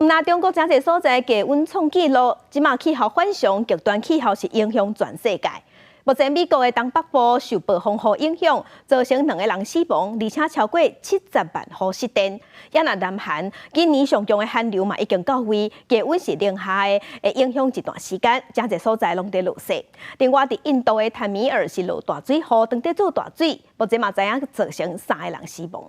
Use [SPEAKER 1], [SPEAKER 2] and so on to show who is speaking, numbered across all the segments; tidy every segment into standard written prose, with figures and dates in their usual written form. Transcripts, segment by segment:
[SPEAKER 1] 毋但中國誠濟所在低溫創紀錄，這馬氣候反常，極端氣候是影響全世界。目前美國的東北部受暴風雨影響，造成兩個人死亡，而且超過70萬戶失電。也若南韓今年上強的寒流嘛已經到位，低溫是零下的，會影響一段時間，誠濟所在攏佇落雪。另外，佇印度的坦米爾是落大水雨，當地做大水，目前嘛知影造成三個人死亡。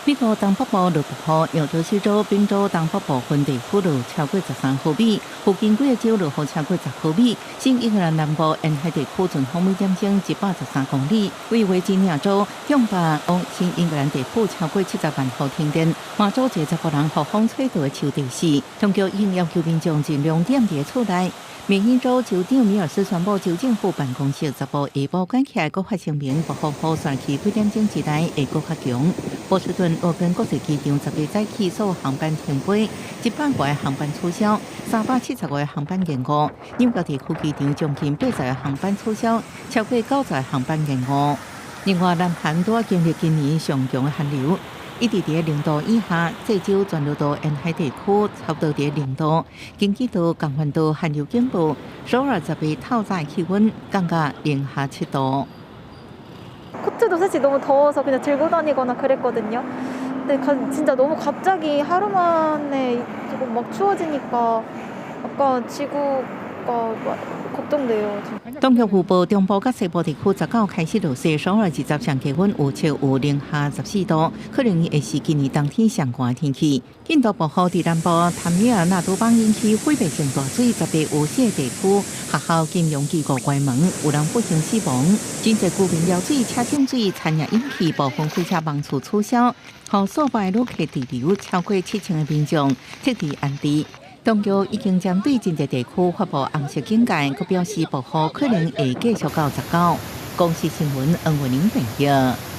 [SPEAKER 2] 美國東北部落暴雨，紐澤西州、賓州東北部分地區落超過13毫米，附近幾個州落雨超過10毫米。新英格蘭南部沿海地區陣風每點鐘113公里，位維吉尼亞州向北新英格蘭地區超過70萬戶停電。麻州一個查埔人予風吹倒的樹跌死，當局已經要求民眾盡量踮佇厝內。緬因州州長米爾斯宣布，州政府辦公室十號下晡關起來，閣發聲明，暴風雨煞去幾點鐘之內會閣較強。波士頓羅根國際機場10日早起所有航班停飛，100外個航班取消，375個航班延誤。紐約地區機場將近80個航班取消，超過90個航班延誤。另外，南韓拄仔經歷今年上強的寒流，一直佇0度以下，這週全羅道沿海地區差不多佇0度，京畿道、江原道寒流警報，首爾十日透早氣溫降到零下7度。
[SPEAKER 3] 코트도 사실 너무 더워서 그냥 들고 다니거나 그랬거든요. 근데 진짜 너무 갑자기 하루 만에 조금 막 추워지니까 약간 지구가 걱정돼요.
[SPEAKER 2] 當局預報中部佮西部地區19開始落雪，首爾20上低溫有測有零下14度，可能會是今年冬天上寒天氣。印度暴雨佇南部坦米爾納都邦引起毀滅性大水，十日有四個地區學校、金融機構關門，有人不幸死亡。真濟居民漏水、車浸水，餐飲引起部分火車班次取消，予數百旅客滯留，超過7000個民眾撤離安置。當局已經針對真濟地區發布紅色警戒，閣表示暴雨可能會繼續到19。公視新聞黃慧玲編譯。